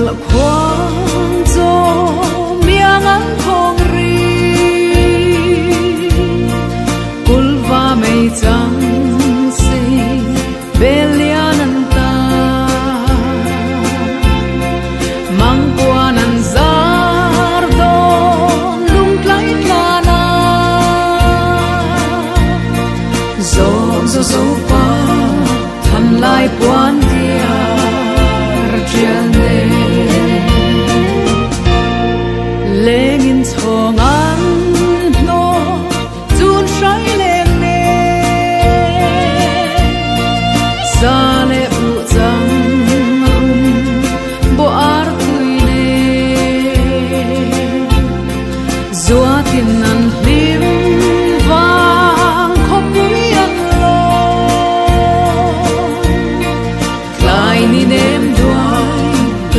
Chalh khuang chaw miang an thawng ri Kulva mei chang sei belian an ta Mang quan an zar don lung tlai tlana Zo zo zo pa than lai puan diar trial ne Lengin chong an no chun hrai leng ne Sa le u chang rum bo ar tui ne Zua tin an hlim vang khopui an lo Tlai ni nem duai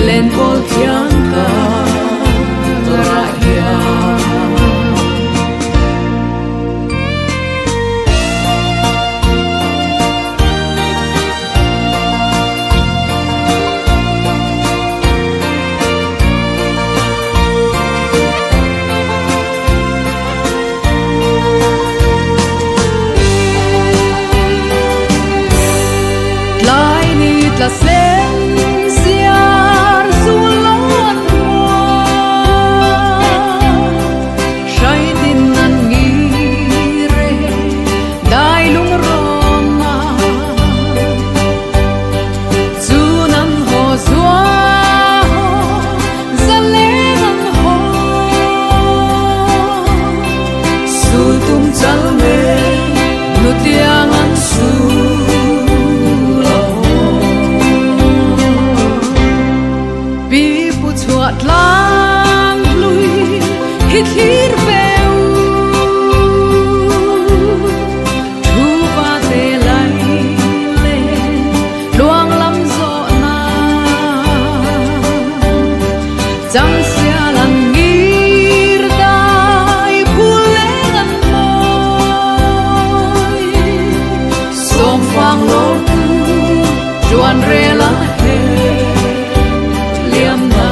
len pol thiang ka ra hian. Tlai ni tla sen siar zu lo an hoa Hrai tin an ngi re dai lung rom ma Chu nan ho zua ho za le an ho Su tum chal me nu tiang an su lo Pi pu chuat lang lui hit thlir veu Thu va te lai le luang lam zo na Chang sia lan ngir dai phu le an moi Som phang lo tu chuan re lan he liam na.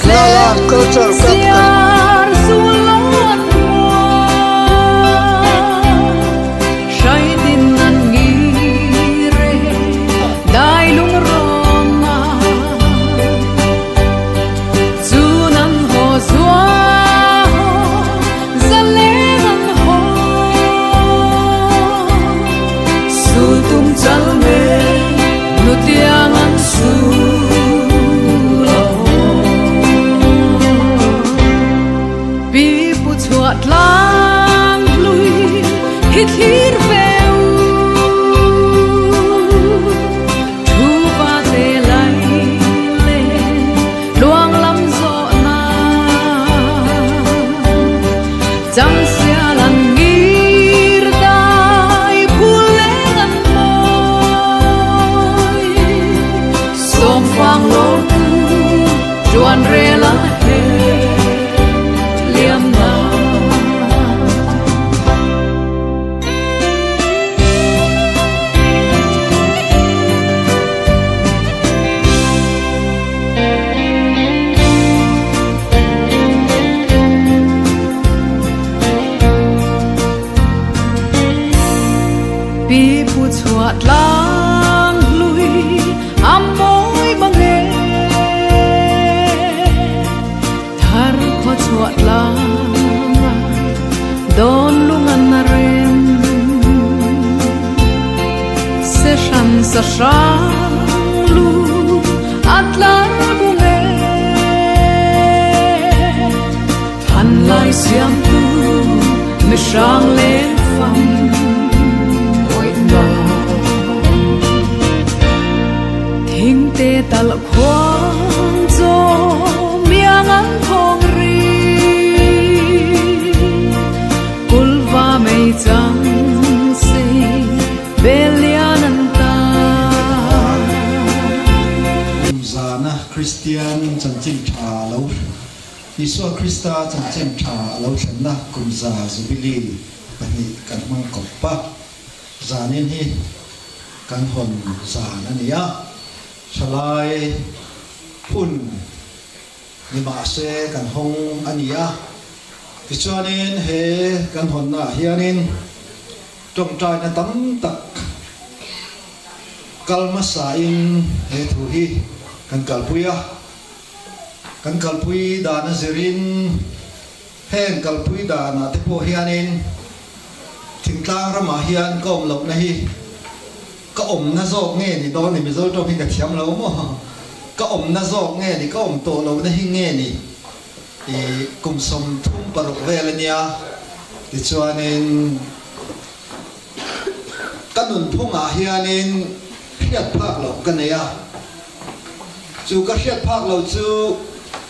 Nala Culture Capital. Kristian chanchin tha lo Isua Krista chanchin tha lo thlenna kum za Jubilee pahnih kan hmang kawp a, zanin hi kan hawn zan a ni a, thalai hun ni mahse kan hawng a ni a, tichuanin he kan hawnnaah hianin tawngtaina tam tak Kal hmasain he thu hi kan kalpui a, kan kalpui dan a zirin heng kalpui danah te pawh hianin thingtlang ramah hian ka awm lohna hi ka awmna zawk nge ni dawn ni, Mizo tawng hi ka thiam lo maw? Ka awmna zawk nge ni, ka awm tawh lohna hi nge ni i kum 36 vel a nia, tichuanin. Ka nunphungah hianin hriat phak loh ka nei a, chu ka hriat phak loh chu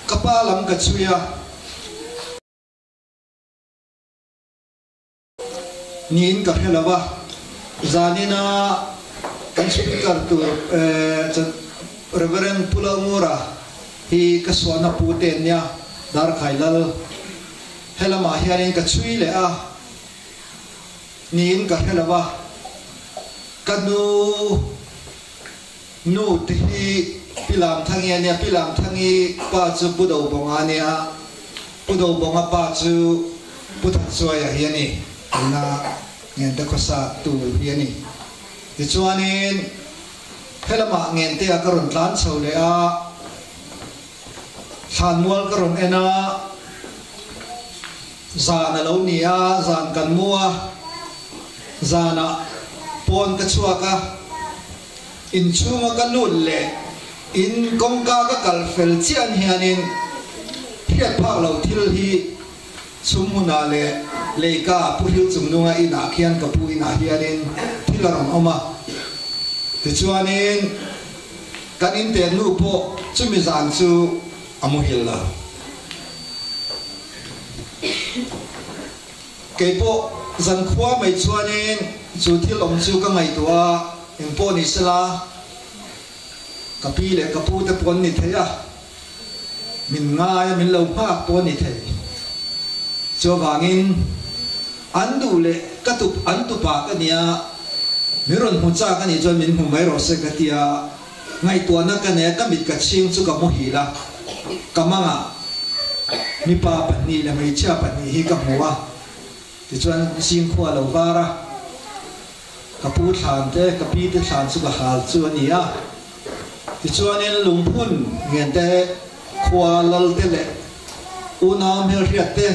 ka pa lam ka chhui a. Niin ka hre lo va, zanina kan speaker tur Reverend Pu Lalngura hi ka suahna pu te ania, Darkhailal. Helamah hianin ka chhui leh a, niin ka hre lo a, ka nu nu te hi Pi Lamthangi a nia, Pi Lamthangi pa chu Pu Dobawnga a nia, Pu Dobawnga pa chu Pu Thansuaia hi a ni, tuna Ngente khawsa tu hi a ni. Tichuanin helamah Ngentea ka rawn tlan chho leh a, Thlanmual ka rawn en a, zan a lo ni a, zan kan mu a, zanah pawn ka chhuak a, inchhunga ka lut leh in kawngka ka kal fel chian hianin hriat phak lo thil hi chhum hmunah leh leika Pu Hil Chungnunga inah khian ka pu inah hianin thil a rawn awm a, tichuanin. Kan intet nu pawh chumi zan chu a muhil lo. Kei pawh zankhua mai chuanin chu thil awm chu ka ngaihtuah a, engpawh ni sela ka pi leh ka pu te pawh an ni thei a, min ngai a min lo nghak pawh a ni thei. Chuvangin an duh leh ka tup an tupa ka nia, min rawn hmu chak a nih chuan min hmu mai rawh se ka tia, ngaihtuahna ka nei a, ka mit ka chhing chu ka muhil a, ka mangah mipa pahnih leh hmeichhia pahnih hi ka hmu a, tichuan zingkhua a lo var a, ka pu thlan te ka pi te thlan chu ka hal chu a ni a. Tichuanin lungphun ngen te, khua lal te leh unau hmelhriat te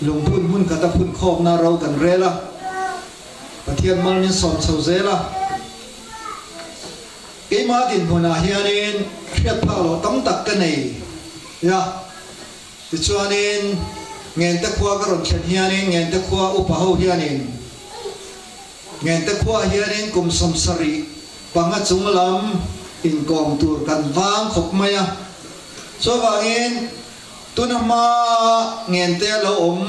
lungphun hmun khata phun khawmna ro kan rel a, Pathian mal min sawm chho zel a. Keimah dinhmunah hianin hriat phak loh tam tak ka nei a. Tichuanin Ngente khua ka rawn thlen hianin Ngente khua upa ho hianin Ngente khuaah hianin kum 70 panga chung lam inkawm tur kan vang khawp mai a. Chuvangin tuna hma Ngente a lo awm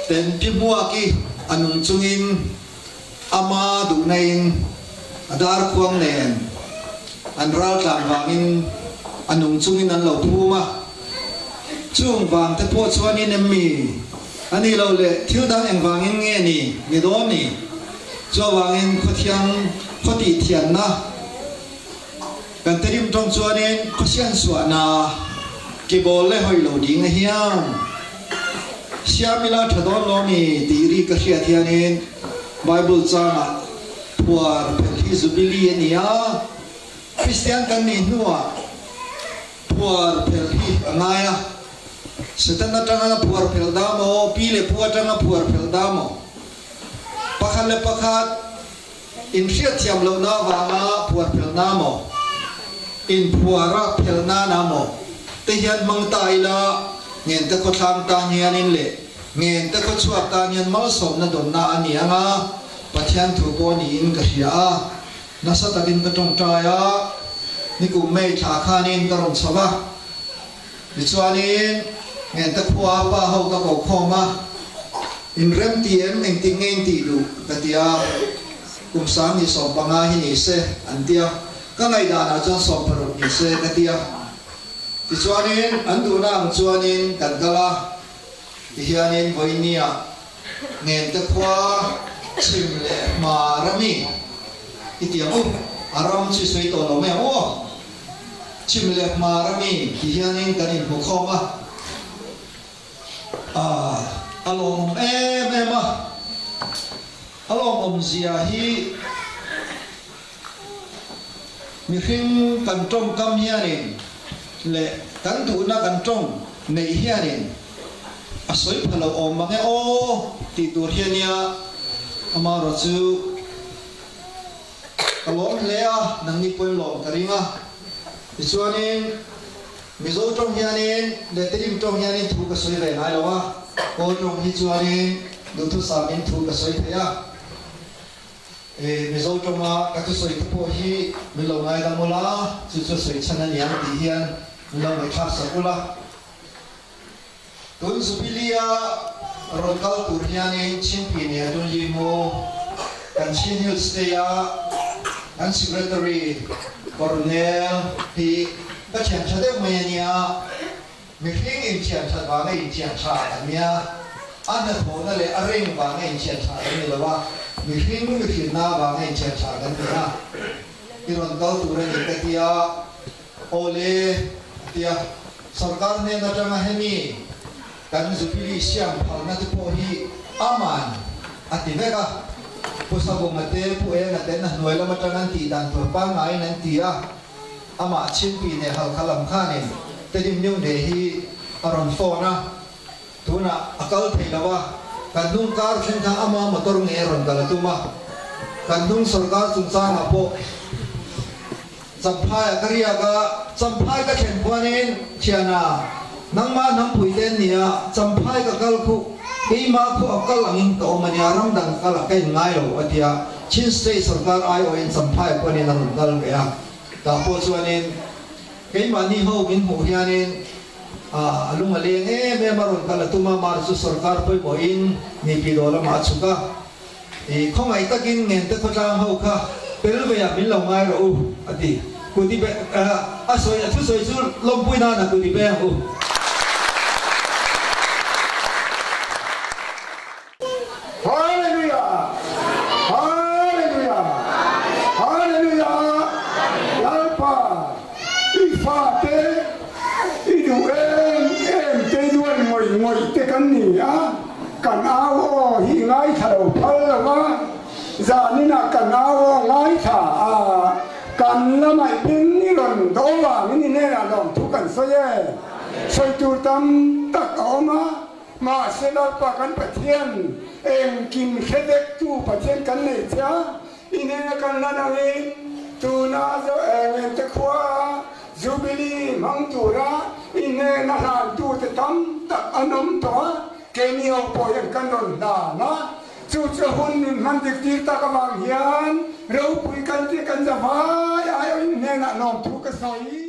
ten pi hmuaki a nung chungin ama duhnain a darkhuang nen an raltlan vangin a nung chungin an lo phum a. Chung vang te pawh chuanin em mi? A nih loh leh thil dang engvangin nge ni ni dawn ni? Chuvangin khawthiang khaw tih thianna kan terim tawng chuanin khawsian suahna ke bawl leh hawi lo ding a hian siamila tha dawn lo mi tih ri ka hriat hianin Bible changah phuar phelh hi Jubilee a ni a, Kristian kan nih hnuah Phuar phelh hi a ngai a, Satan atanga phuar phelh da maw, pi leh pu atanga phuar phelh da maw? Pakhat leh pakhat inhriatthiam lohna avanga phuar phelhna maw, inphuara phelhna na maw te hian hmang ta ila, Ngente khawthlang tan hianin leh Ngente khawchhuak tan hian malsawmna dawnna a ni ang a, Pathian thu pawh niin ka hria a. Nasa takin ka tawngtai a, nikum May thla khanin ka rawn chho va. Tichuanin Ngente khua pa ho ka ko khawm a, In rem ti em, engtik nge in tih duh? ka ti a, kum 1015 hi ni se an ti a, ka ngaihdanah chuan 16 ni se ka ti a. Tichuanin an duhna ang chuanin kan kal a, tihianin vawinia Ngente khua chhim leh hma rami i ti ang u, a ram chu i sawi tawh lo mai ang u aw. Chhim leh hma rami ti hianin kan inhmu khawm a, ah a lawmawm em em a, a lawmawm zia hi mihring kan tawngkam hianin leh kan duhna kan tawng neih hianin A sawi pha lo awm mang e aw tih tur hi a nia, amaherawh chu ka lawm hle a, nangni pawhin lawm ka ring a. Tichuanin Mizo tawng hianin leh Tedim tawng hianin thu ka sawi ve ngai lo a, Kawl tawng hi chuanin duhthusamin thu ka sawi thei a. Mizo tawnga ka thusawi te pawh hi min lo ngaidam ula, chu chu sawi chhan a niang tih hian min lo ngaihthlak sak ula. Tun Jubilee-a rawn kal tur hianin Chinpi nia dun li hmu kan Chin Hills Day-a kan Secretary Colonel hi ka thian tha deuh mai a nia. Mihring inthian that vanga inthian tha kan nia, a hnathawhna leh a rank vanga inthian tha kan ni lo a, mihring mihrinna vanga inthian tha kan ni a, i rawn kal tur a ni ka ti a, awle a ti a, sorkar hnen atanga hemi kan Jubilee siam phalna te pawh hi aman a ti vek a, Pu Savunga te, Pu Enga ten a hnuai lam atang an tih dan tur pangngaiin an ti a. Amah Chhimpi neh Halkha lam khanin Tedim New Day hi a rawn phone a, tunah a kal thei lo a, kan hnung kar thleng kha ama motor nge a rawn kal a tum a, kan hnung sorkar chungchangah pawh Champhaiah ka riak a, Champhai ka thlen khuanin thiana nangmah hnampui te an ni a, Champhai ka kal khuh keimah khuh a kal angin ka awm a nia, ram dang ka kal ah ka inngai lo a ti a, Chin State sorkar aiawhin Champhaiah khuanin a rawn kal ve a. Tah pawh chuanin keimahni ho min hmuh hianin a lung a leng em em a, rawn kal a tum a, mar chu sorkar pawimawhin mi pi dawl lamah a chhuk a, i khawngaih takin Ngente khawtlang ho kha tel ve ah min lo ngai rawh u a ti. Kuti be a sawi a thusawi chu lawmpui nan a kuti be ang u. Hallelujah! Hallelujah! Hallelujah! Lalpa, i fate i duh em em te duan ngawih ngawih te kan ni a, kan au aw hi i ngaithla lo phal lo va, zaninah kan au aw ngaithla a, kan lamaih bing i rawn dawh vangin i hnenah lawmthu kan sawi e. Sawi tur tam tak a awm a. Mahse Lalpa kan Pathian, engkim hre vektu Pathian kan nei che a, i hnena kan lan angin tuna zo engente khua Jubilee hmang tura i hnena hlantute tam tak an awm tawh a, keini ho pawh hian kan rawn hlan a, chu chu hun min hman dik tir tak avang hian ropui kan tih kan zavai aiawhin hnenah lawmthu ka sawi.